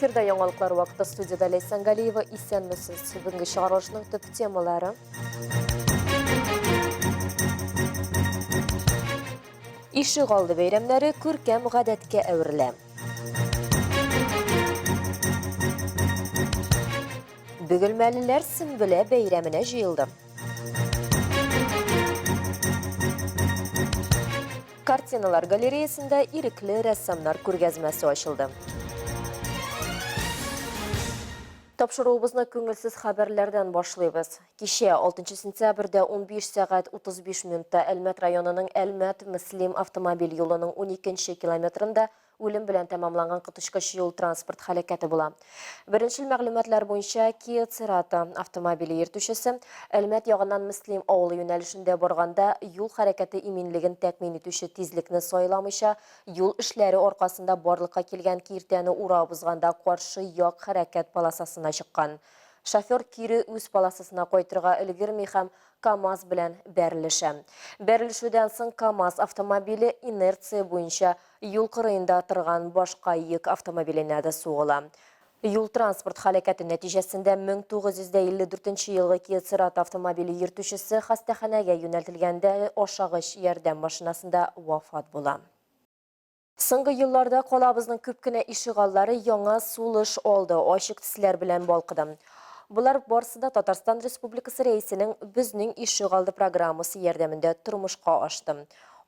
Эфирда яңалыклар вакыты студияда Ләйсән Галиева. Исәнмесез. Бүгенге чыгарылышның төп темалары. Ишек алды бәйрәмнәре күркәм гадәткә әверелә. Бөгелмәлеләр Сөмбелә бәйрәменә җыелды. Картиналар галереясендә ирекле рәссамнар күргәзмәсе ачылды. Тапшыруыбызны күңелсез хәбәрләрдән башлыйбыз. Кичә, 6 сентябрьдә 15 сәгать 35 минутта Әлмәт районының Әлмәт-Мөслим автомобиль юлының 12 нче километрында үлем белән тәмамланган коточкыч юл-транспорт һәлакәте була. Беренчел мәгълүматлар буенча, Kia Cerato автомобиле йөртүчесе Әлмәт ягыннан Мөслим авылы юнәлешендә барганда юл хәрәкәте иминлеген тәэмин итүче тизлекне сайламыйча, юл эшләре аркасында барлыкка килгән киртәне урап узганда каршы як хәрәкәт полосасына чыккан. Шофер кире үз полосасына кайтырга өлгерми һәм КАМАЗ белән бәрелешә. Бәрелешүдән соң КАМАЗ автомобиле инерция буенча юл кырыенда торган башка йөк автомобиленә дә сугыла. Юл-транспорт һәлакәте нәтиҗәсендә 1954 нче елгы Kia Cerato автомобиле йөртүчесе хастаханәгә юнәлтелгәндә ашыгыч ярдәм машинасында вафат була. Соңгы елларда калабызның күп кенә ишегаллары яңа сулыш алды, ачык төсләр белән балкыды. Болар барсы да Татарстан Республикасы Рәисенең Безнең ишегалды программасы ярдәмендә тормышка ашты.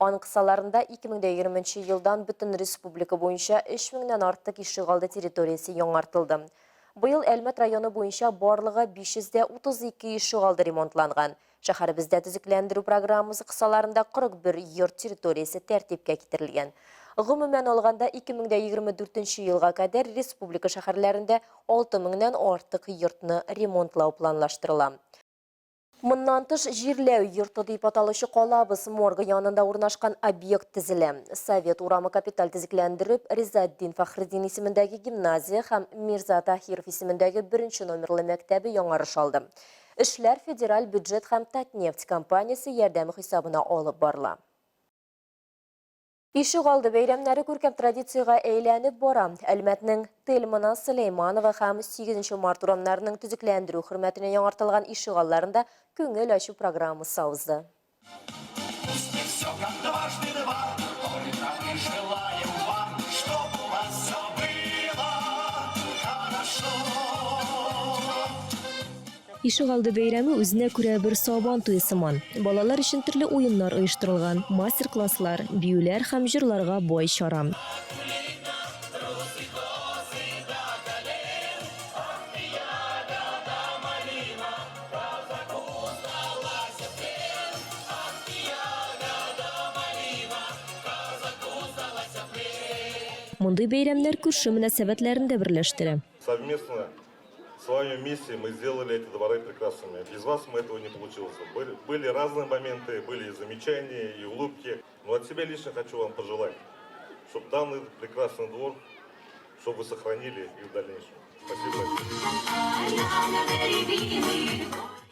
Аның кысаларында 2020 нче елдан бөтен республика буенча 3 меңнән артык ишегалды территориясе яңартылды. Быел Әлмәт районы буенча барлыгы 532 ишегалды ремонтланган. Шәһәребездә төзекләндерү программасы кысаларында 41 йорт территориясе тәртипкә китерелгән. Гомумән алганда, 2024 нче елга кадәр республика шәһәрләрендә 6 меңнән артык йортны ремонтлау планлаштырыла. Моннан тыш, җирләү йорты дип аталучы калабыз моргы янында урнашкан объект төзелә. Совет урамы капиталь төзекләндереп, Ризаэтдин Фәхретдин исемендәге гимназия һәм Мирза Таһиров исемендәге беренче номерлы мәктәбе яңарыш алды. Эшләр федераль бюджет һәм Татнефть компаниясе ярдәме хисабына алып барыла. Ишегалды бәйрәмнәре күркәм традициягә әйләнеп бара. Әлмәтнең Тельмана, Сөләйманова һәм 8 март урамнарының төзекләндерү хөрмәтенә яңартылган ишегалларында күңел ачу программасы узды. Ишегалды бәйрәме үзенә күрә бер Сабан туе сыман. Балалар өчен төрле уеннар оештырылган, мастер-класслар, биюләр һәм җырларга бай чара. Мондый бәйрәмнәр күрше мөнәсәбәтләрен дә берләштерә. Совместно с вами вместе мы сделали эти дворы прекрасными. Без вас мы этого не получилось. Были, были разные моменты, были и замечания, и улыбки. Но от себя лично хочу вам пожелать, чтобы данный прекрасный двор, чтобы вы сохранили и в дальнейшем. Спасибо.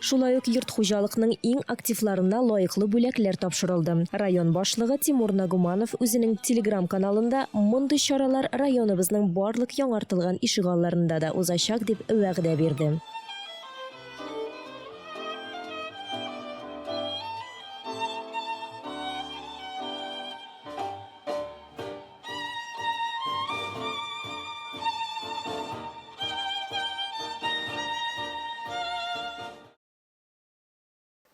Шулай ук йорт хуҗалыкның иң активларына лаеклы бүләкләр тапшырылды. Район башлыгы Тимур Нагуманов үзенең Телеграм-каналында мондый чаралар районыбызның барлык яңартылган ишегалларында да узачак дип вәгъдә бирде.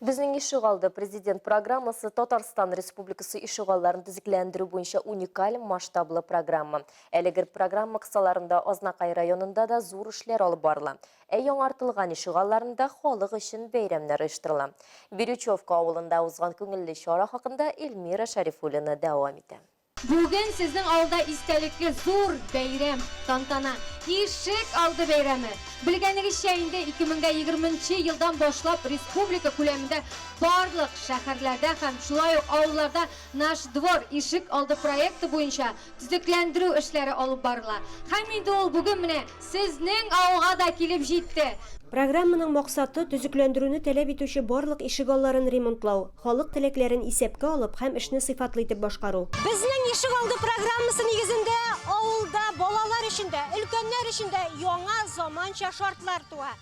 Безнең ишегалды президент программасы Татарстан Республикасы ишегалларын төзекләндерү буенча уникаль масштаблы программа. Әлеге программа кысаларында Азнакай районында да зур эшләр алып барыла. Ә яңартылган ишегалларында халык өчен бәйрәмнәр оештырыла. Бирючевка авылында узган күңелле чара хакында Эльмира Шәрифуллина дәвам итә. Бүген сезнең авылда истәлекле зур бәйрәм, тантана, Ишек алды бәйрәме! Белгәнегезчә, инде 2020 нче елдан башлап республика күләмендә барлык шәһәрләрдә һәм шулай ук авылларда Наш двор, Ишек алды проекты буенча төзекләндерү эшләре алып барыла. Һәм инде ул бүген менә сезнең авылга да килеп җитте. Программаның максаты, төзекләндерүне таләп итүче барлык ишегалларын ремонтлау, халык теләкләрен исәпкә алып һәм эшне сыйфатлы итеп башкару. Безнең ишегалды программасы нигезендә авылда балалар өчен. өчен дә, өлкәннәр өчен дә яңа заманча шартлар туа.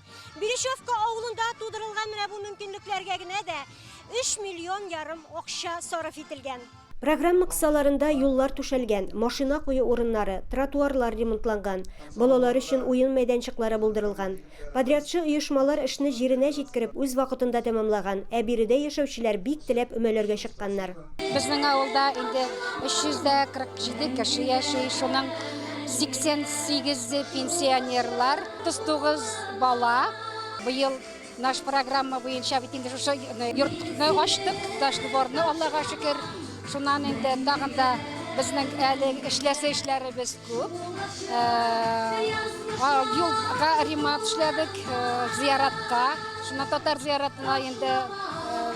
Берещевка авылында тудырылган менә бу мөмкинлекләргә генә дә 3 миллион ярым акча сарыф ителгән. Программа кысаларында юллар түшәлгән, машина кую урыннары, тротуарлар ремонтланган, балалар өчен уен мәйданчыклары булдырылган. Подрядчы оешмалар эшне җиренә җиткереп, үз вакытында тәмамлаган, ә биредә яшәүчеләр бик теләп өмәләргә чыкканнар. Безнең авылда инде 347 кеше яши, шуның 88-е пенсионерлар, 39 бала. Быел наш программа буенча бит инде шушы йортны ачтык, таш дворны, Аллага шөкер. Шуннан инде тагын да безнең әле эшләсе эшләребез күп. Юлга ремонт эшләдек, зияратка. Шуннан татар зияратына инде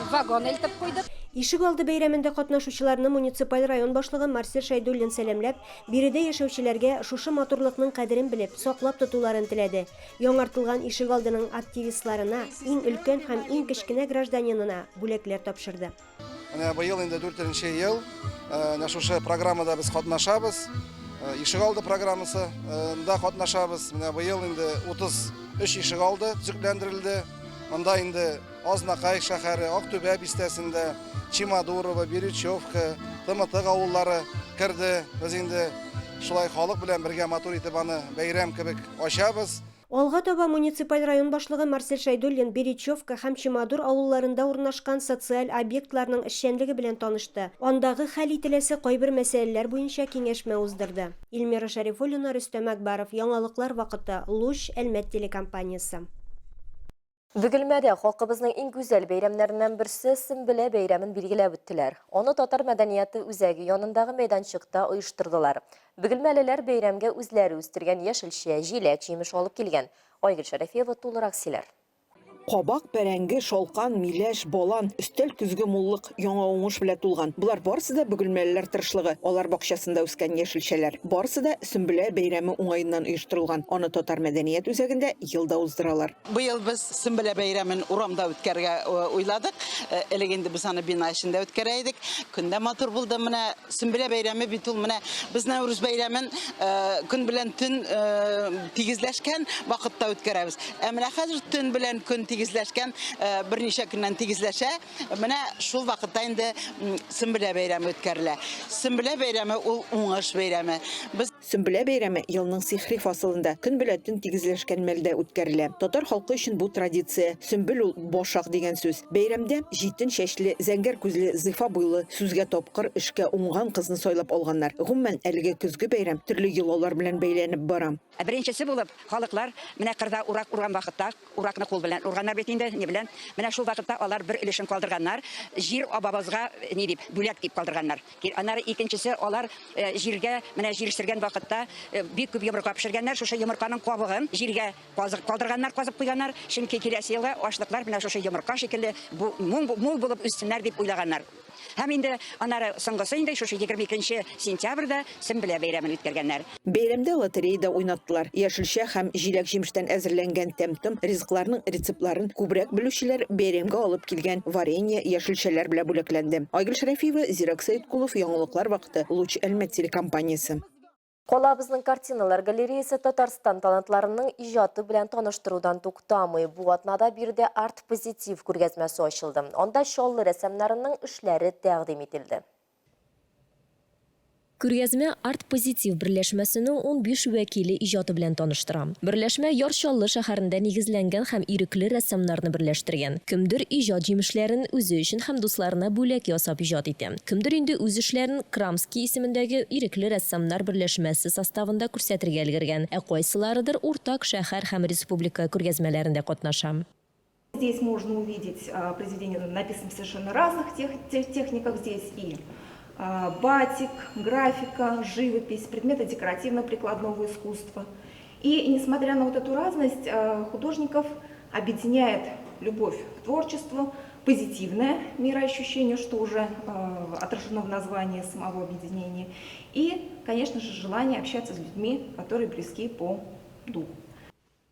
вагон илтеп куйдык. Ишек алды бәйрәмендә катнашучыларны муниципаль район башлыгы Марсель Шәйдуллин сәламләп, биредә яшәүчеләргә шушы матурлыкның кадерен белеп, саклап тотуларын теләде. Яңартылган ишегалдының активистларына, иң өлкән һәм иң кечкенә гражданинына бүләкләр тапшырды. Менә быел инде дүртенче ел менә шушы программада без катнашабыз. Ишегалды программасы да катнашабыз. Менә быел инде 33 ишегалды төзекләндерелде. Монда инде Азнакай шәһәре, Актүбә бистәсендә, Чемодурово, Берючевка, Тымытык авыллары керде. Без инде шулай халык белән бергә матур итеп аны бәйрәм кебек ачабыз. Алга таба муниципаль район башлыгы Марсель Шәйдуллин Беречевка һәм Чемодур авылларында урнашкан социаль объектларның эшчәнлеге белән танышты, андагы хәл ителәсе кайбер мәсьәләләр буенча киңәшмә уздырды. Эльмира Шәрифуллина, Рөстәм Әкбаров, Яңалыклар вакыты, Луч, Әлмәт телекомпаниясе. Бөгелмәдә халкыбызның иң гүзәл бәйрәмнәреннән берсе Сөмбелә бәйрәмен билгеләп үттеләр. Аны Татар мәдәнияте үзәге янындагы мәйданчыкта оештырдылар. Бөгелмәлеләр бәйрәмгә үзләре үстергән яшелчә, җиләк-җимеш алып килгән. Айгөл Шәрәфиева тулырак сөйләр. Кабак, бәрәңге, шалкан, миләш, балан, өстәл көзге муллык, яңа уңыш белән тулган. Болар барысы да бөгелмәлеләр тырышлыгы, алар бакчасында үскән яшелчәләр. Барысы да Сөмбелә бәйрәме уңаеннан оештырылган. Аны Татар мәдәният үзәгендә ел да уздыралар. Быел без Сөмбелә бәйрәмен урамда үткәрергә уйладык. Элек инде без аны бина эчендә үткәрә идек. Көн дә матур булды. Менә Сөмбелә бәйрәме бит ул менә без Нәүрүз бәйрәмен көн белән төн тигезләшкән вакытта үткәрәбез. Ә менә хәзер төн белән көн тигезләшкән, берничә көннән тигезләшә. Менә шул вакытта инде Сөмбелә бәйрәме үткәрелә. Сөмбелә бәйрәме ул уңыш бәйрәме. Без Сөмбелә бәйрәме елның сихри фасылында, көн белән төн тигезләшкән мәлдә үткәрелә. Татар халкы өчен бу традиция. Сөмбел ул, башак дигән сүз. Бәйрәмдә җитен чәчле, зәңгәр күзле, зифа буйлы, сүзгә тапкыр, эшкә уңган кызны сайлап алганнар. Гомумән, әлеге көзге бәйрәм төрле йолалар белән бәйләнеп бара. Ә беренчесе булып, халыклар менә кырда урак урган вакытта, уракны кул белән урганнар бит инде, ни белән. Менә шул вакытта алар бер өлешен калдырганнар, җир абабызга ни дип, бүләк дип калдырганнар. Аннары икенчесе, алар җиргә, менә җир сөргән вакытта бик күп йомырка пешергәннәр, шушы йомырканың кабыгын җиргә казып калдырганнар, казып куйганнар, чөнки киләсе елга ашлыклар менә шушы йомырка шикелле мул булып үссеннәр дип уйлаганнар. Һәм инде аннары соңгысы инде шушы 22 сентябрьдә Сөмбелә бәйрәмен үткәргәннәр. Бәйрәмдә лотерея да уйнаттылар. Яшелчә һәм җиләк-җимештән әзерләнгән тәм-том ризыкларның рецептларын күбрәк белүчеләр бәйрәмгә алып килгән варенье, яшелчәләр белән бүләкләнде. Айгөл Шәрәфиева, Зирәк Сәеткулов, Яңалыклар вакыты, Луч Әлмәт телекомпаниясе. Калабызның картиналар галереясы Татарстан талантларының иҗаты белән таныштырудан туктамый. Бу атнада биредә Арт-позитив күргәзмәсе ачылды. Анда Чаллы рәссамнарының эшләре тәкъдим ителде. Күргәзмә Арт-позитив берләшмәсенең 15 вәкиле иҗаты белән таныштыра. Берләшмә Яр Чаллы шәһәрендә нигезләнгән һәм ирекле рәссамнарны берләштергән. Кемдер иҗат җимешләрен үзе өчен һәм дусларына бүләк ясап иҗат итә. Кемдер инде үз эшләрен Крамский исемендәге ирекле рәссамнар берләшмәсе составында күрсәтергә өлгергән, ә кайсыларыдыр уртак шәһәр һәм республика күргәзмәләрендә катнаша. Здесь можно увидеть произведения, написанные в совершенно разных техниках. Здесь и батик, графика, живопись, предметы декоративно-прикладного искусства. И несмотря на вот эту разность, художников объединяет любовь к творчеству, позитивное мироощущение, что уже отражено в названии самого объединения, и, конечно же, желание общаться с людьми, которые близки по духу.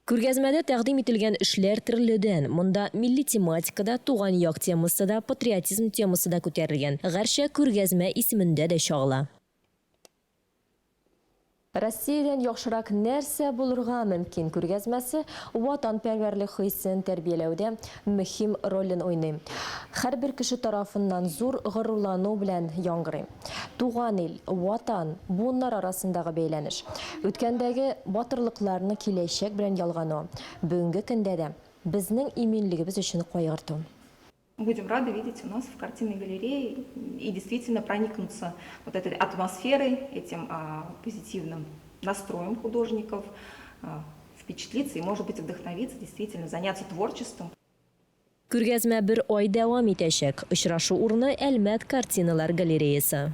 Күргәзмәдә тәкъдим ителгән эшләр төрледән. Монда милли тематика да, туган як темасы да, патриотизм темасы да күтәрелгән. Гәрчә күргәзмә исемендә дә чагыла. Россиядән яхшырак нәрсә булырга мөмкин күргәзмәсе ватанпәрвәрлек хисен тәрбияләүдә мөһим ролен уйный. Һәрбер кеше тарафыннан зур горурлану белән яңгырый. Туган ил, Ватан, буыннар арасындагы бәйләнеш. Үткәндәге батырлыкларны киләчәк белән ялгану, бүгенге көндә дә безнең иминлегебез өчен кайгырту. Будем рады видеть у нас в картинной галерее и действительно проникнуться вот этой атмосферой, этим а, позитивным настроем художников, а, впечатлиться и, может быть, вдохновиться, действительно заняться творчеством. Күргәзмә бер ай дәвам итәчәк. Очрашу урыны Әлмәт картиналар галереясы.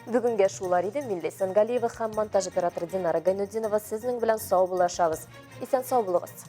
Бүгенгә шулар иде. Мин Ләйсән Галиева һәм монтаж операторы Динара Гайнутдинова сезнең белән саубуллашабыз. Исән сау булыгыз.